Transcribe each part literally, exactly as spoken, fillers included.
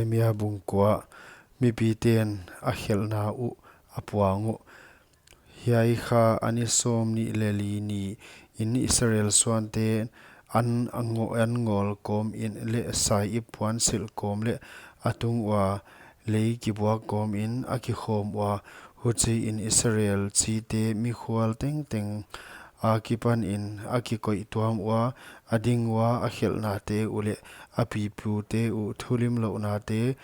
Jeremia bung kua. Mipiten a khelhna uh a puang uh. Hiai kha a ni sawmnih leh li ni in Israel suante an a ngo-, an ngawl kawm in leh sai ip puansilh kawm leh a tung ua lei kibuak kawm in a kikhawm ua, huchiin Israel chite mikhual tengteng a kipan in a kikoih tuam ua, a ding ua a khelhnate uh leh a pipute uh thulimlouhnate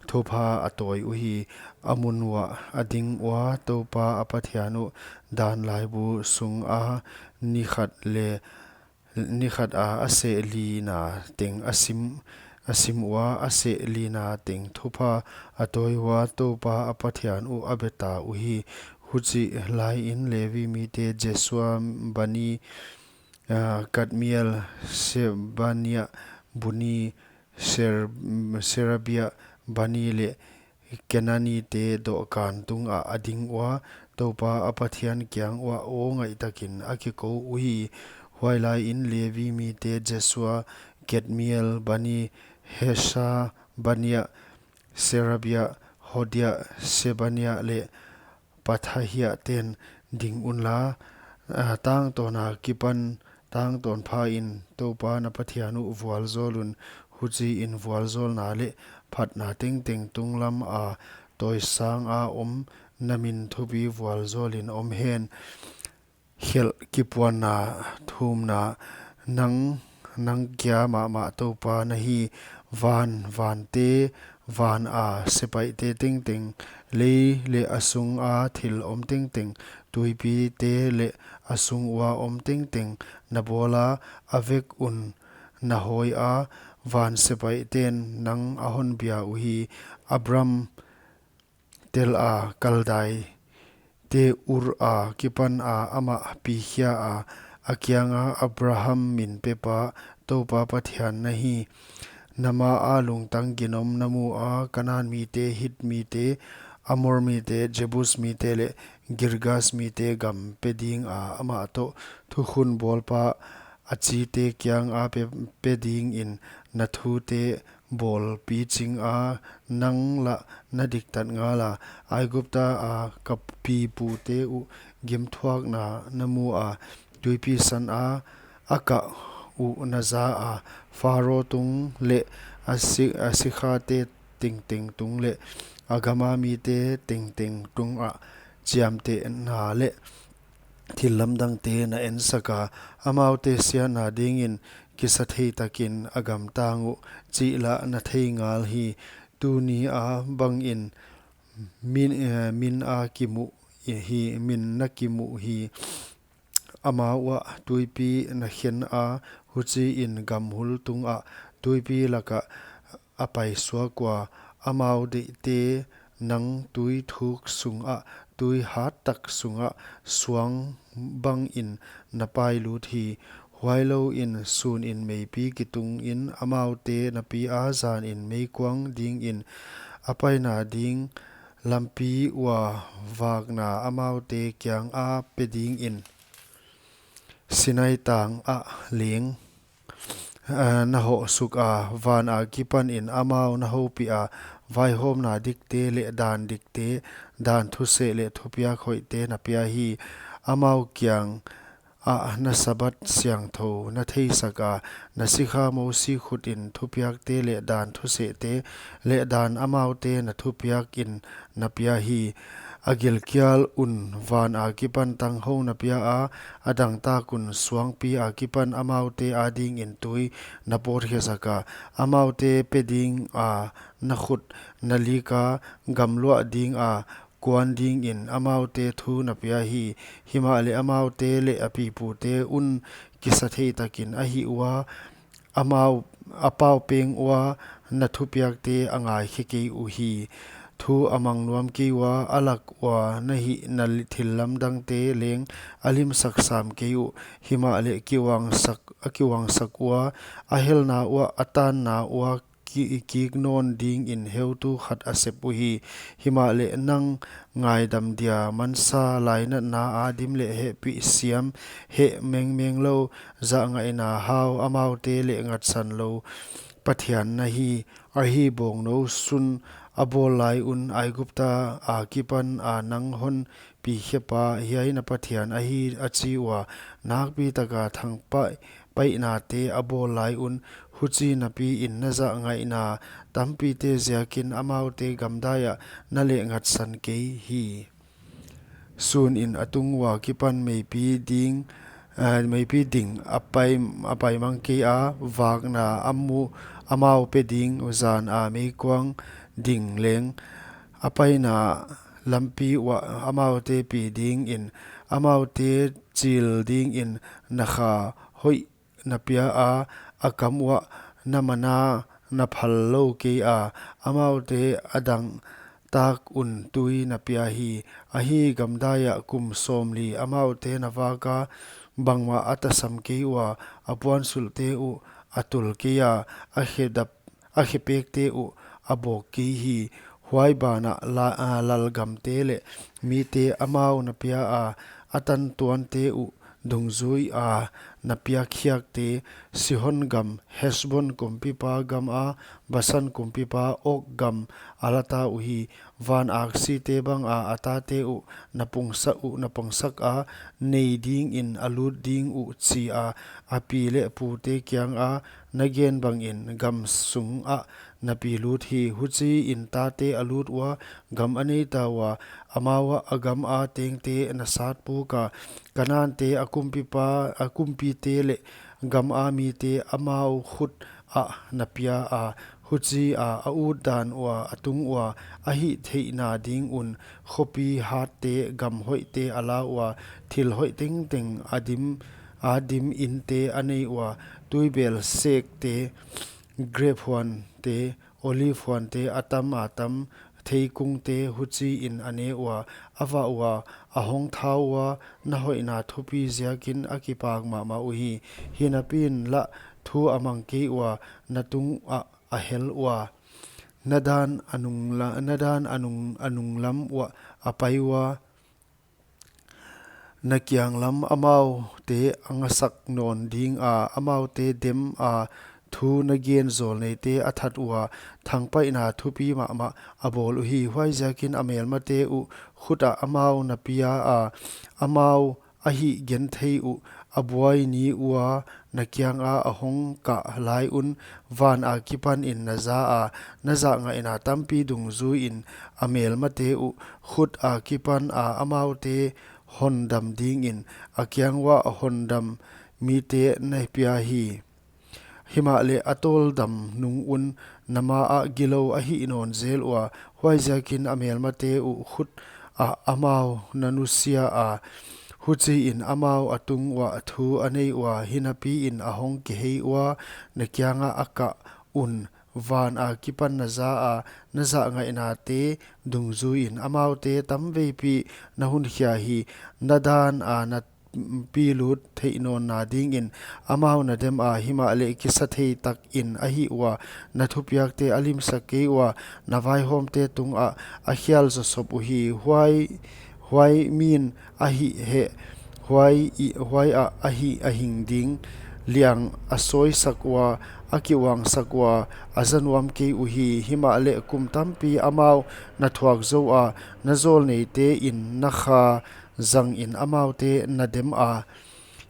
thupha a tawi uhi. A mun uah a ding ua Toupa a Pathian uh dan laibu sung a ni khat leh ni khat a a seh lina teng a sim, a sim ua, a seh lina teng thupha a tawi ua Toupa a Pathian uh a be ta uhi. Huchih laiin Levi mite Jesua, Bani, ah, Kadmiel, Sebania, Buni, Ser-, Serebia, Bani leh Kenani te dohkan tungah a ding ua, Toupa a Pathian kiang uah aw ngaihtakin a kikou uhi. Huailaiin Levi mite Jesua, Kadmiel, Bani, Hesabania, Serebia, Hodia, Sebania leh Pathahia ten ding unla, ah, tangtawn akipan tangtawn phain Toupa na Pathian uh vualzawl un, huchiin vualzawlna leh phatna tengteng tunglam a tawisang a om na min thupi vualzawlin om hen. Khelh kipuanna thumna. Nang, nang kia mahmah Toupa na hi. Van, vante, van a sepaihte tengteng, lei leh a sung a thil om tengteng, tuipite leh a sung ua om tengteng na bawl a, a vek un na hawi a, van sepaihten nang a hon bia uhi. Abram tel a Kaldai te Ur a kipan a amah pikhia a, a kianga Abraham min pepa Toupa Pathian na hi. Na ma a lungtang ginom na mu a, Kanan mite, Hit mite, Amor mite, Jebus mite leh Girgas mite gam pe ding a amah toh thukhun bawlpa a chite kianga pe, pe dingin na thute bawl piching a, nang lah na diktat ngal a. Aigupta a ka pipute uh gimthuakna na mu a, tuipi san a a kah uh na za a, Pharo tung leh a si-, a sikhate tengteng tung leh a gama mite tengteng tungah chiamtehna leh thil lamdangte na ensak a, amaute siatna dingin kisathei takin a gamtang uh chih lah na thei ngal hi. Tuni a bangin min, eh, min a kimu hi, min na kimu hi. Amau ah tuipi na khen a, huchiin gamhul tungah tuipi lakah a paisuak ua, amau deihte nang tui thuk sungah, tui hattak sungah suang bangin na pailut hi. Huailouin sunin meipi kitungin amaute na pi a, zanin meikuang dingin a paina ding lampi ua vakna amaute kianga pe dingin Sinai tang ah leng, ah, na hoh suk a, van a kipanin amau na houpih a, vaihawmna dikte leh dan dikte, dan thuseh leh thupiak hoihte na pia hi. Amau kiang ah na Sabbath siangthou na theisak a, na sikha Mosi khutin thupiakte leh dan thusehte leh dan amaute na thupiakin na pia hi. A gilkial un van a kipan tanghou na pia a, a dangtak un suangpi a kipan amaute adingin tui na pawtkhesak a, amaute pe ding a na khut na lik a, gamluah ding a kuan dingin amaute thu na pia hi. Himahleh amaute leh a pipute un kisathei takin a hih ua, amau a pau peng ua na thupiakte a ngaikhe kei uhi. Thu a mang nuam kei ua, a lak ua na hihna li-, thil lamdangte leng a limsak sam kei uh. Himahleh kiuangsak, a kiuangsak ua, a helna uah, a tanna uah ki-, kik nawn dingin heutu khat a sep uhi. Himahleh nang ngaidam dia mansa, lainatna a dim leh hehpih siam, heh mengmeng lou, zahngaihna hau, amaute leh ngatsan lou Pathian na hi. Ahi, bawngnou sun a bawl lai un, Aigupta a kipan a nang hon pi khepa hiai na Pathian ahi, a chi ua. Nakpi taka thangpaih, paihnate a bawl lai un, huchi napi in na zahngaihna tampite ziakin amaute gamdai ah na lehngatsan kei hi. Sun in a tung ua kipan meipi ding, eh, meipi ding a pai, a pai mang kei a, vakna a mu amau pe ding, zan a meikuang ding leng a paina lampi uah amaute pi ding in, amaute chil ding in na kha hoih na pia a, a kam uah na mana na phal lou kei a, amaute a dang tak un tui na pia hi. Ahi, gamdai ah kum sawmli amaute na vak a, bangmah a tasam kei ua, a puansulhte uh a tul kei a, a khedap, a khepekte uh a bawk kei hi. Huai banah la, a, lalgamte leh mite amau na pia a, a tantuante uh dungzui a na piak khiakte, Sihon gam, Hesbon kumpipa gam a, Basan kumpipa Og gam a la ta uhi. Van aksite bang a a tate uh na pungsak uh, na pangsak a, nei ding in a lut ding uh chi a, a pi leh pute kiang a na gen bang in gam sung ah na pi lut hi. Huchi in tate a lut ua, gam a nei ta ua, amau ah a gam a tengte na sat puk a, Kanante a kumpipa, a kumpite leh gam a mite amau khut ah na pia a, huchi a a ut dan ua, a tung ua, a hihtheihna ding un khopi hatte, gam hoihte a la ua, thil hoih tengteng a dim, a dim inte a nei ua, tuibel sekte, grep huante, olive huante, a tam a tam theikungte, huchi in a ne ua, a vah ua, a hong thau ua, na hoihna thupi ziakin a kipak mahmah uhi. Hinapi in lah thu a mang kei ua, na tung ah a hel ua, na dan a nung la, na dan a nung, a nunglam uah a pai ua, na kiang lam amaute a ngasak nawn ding a, amaute dem a, thu na gen zawlneite a that ua, thangpaihna thupi mahmah a bawl uhi. Huaiziakin a melmate uh khut ah amau na pia a, amau a hihgenthei uh a buai ni ua, na kiang a a hong kah lai un, van a kipan in na za a, na zahngaihna tampi dungzui in a melmate uh khut a kipan a amaute hondam ding in a kiang uah hondam mite na pia hi. Himahleh a tawldam nung un na ma ah gilou a hih nawn zel ua, huaiziakin a melmate uh khut ah amau na nusia a, huchi in amau a tung uah thu a nei ua, hinapi in a hong kihei ua, na kiang ah a kah un, van a kipan na za a, na zahngaihna te dungzui in amaute tamveipi na hunkhia hi. Na dan a na pi lut theih nawnna ding in amau na dem a, himahleh kisa thei tak in a hih ua, na thupiakte a limsak kei ua, na vaihawmte tung ah a khial zawsop uhi. Huai, huai min a hih heh, huai i, huai ah a hih a hing ding, liang a sawisak ua, a kiuangsak ua, a za nuam kei uhi. Himahleh kum tampi amau na thuak zou a, na zawlneite in na kha zang in amaute na dem a,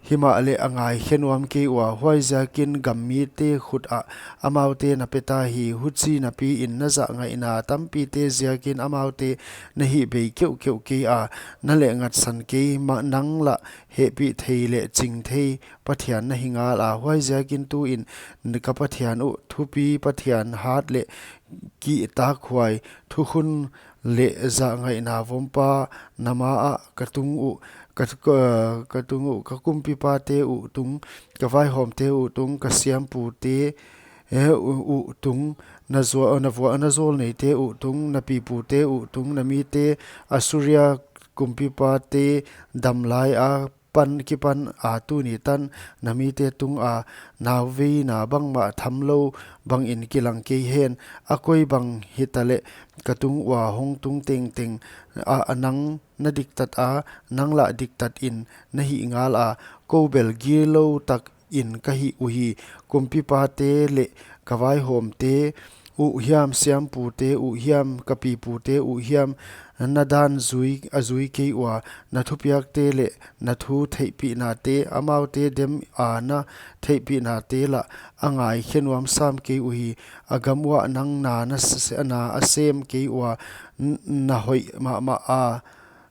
himahleh a ngaikhe nuam kei ua, huaiziakin gam mite khut ah amaute na pe ta hi. Huchi napi in na zahngaihna tampite ziakin amaute na hih bei keuhkeuh kei a, na lehngatsan kei. Mah nang lah hehpih thei leh ching thei Pathian na hi ngal a, huaiziakin tu in ka Pathian uh, thupi Pathian, hat leh kihtakhuai, thukhun leh zahngaihna vompa, na ma ah ka tung uh, ka, ka, ka tung uh, ka kumpipate uh tung, ka vaihawmte uh tung, ka siampute, eh, uh, uh tung, na zua, na vua, na zawlneite uh tung, na pipute uh tung, na mite, Assuria kumpipate dam lai a pan kipan a tuni tan na mite tung a nauveina bangmah tham lou bang in kilang kei hen. A koi bang hita leh ka tung ua hong tung tengteng a, a nang na diktat a, nang lah diktat in na hih ngal a, kou bel gilou tak in ka hih uhi. Kumpipate leh ka vaihawmte uh hiam, siampute uh hiam, ka pipute uh hiam, na dan a zui kei ua, na thupiakte leh na thu theihpihnate, amaute dema na theihpihnate lah a ngaikhe nuam sam kei uhi. A gam uah nang na a sem kei ua, na hoih mahmah a,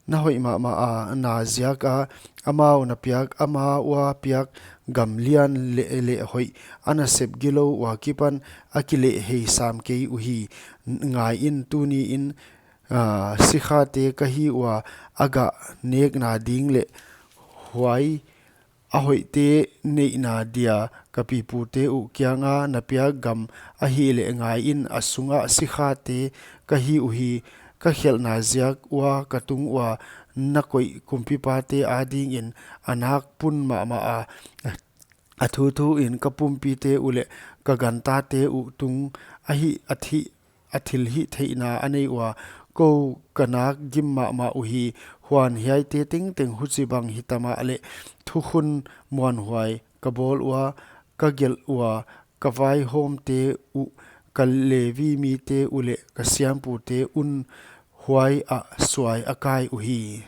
na hoih mahmah a, na ziak a, amau na piak, ama ua piak gam lian leh hoih, a nasep gilou ua kipan a kilehhei sam kei uhi. Ngaiin, tuniin sikhate ka hi ua, a gah nekna ding leh huai a hoihte neihna dia ka pipute uh kianga na piak gam ahihleh, ngaiin, a sungah sikhate ka hi uhi. Ka khelhna ziak ua ka tung ua na koih kumpipate adingin a nak pun mahmah a, a thuthuin ka pumpite uh leh ka gantate uh tung ahi a thilhihtheihna a nei ua, kou ka nak gim mahmah uhi. Huan, hiaite tengteng huchibang hita mahleh, thukhun muanhuai ka bawl ua, ka gelh ua, ka vaihawmte uh, ka Levi mite uh leh ka siampute un huaiah suai a kai uhi.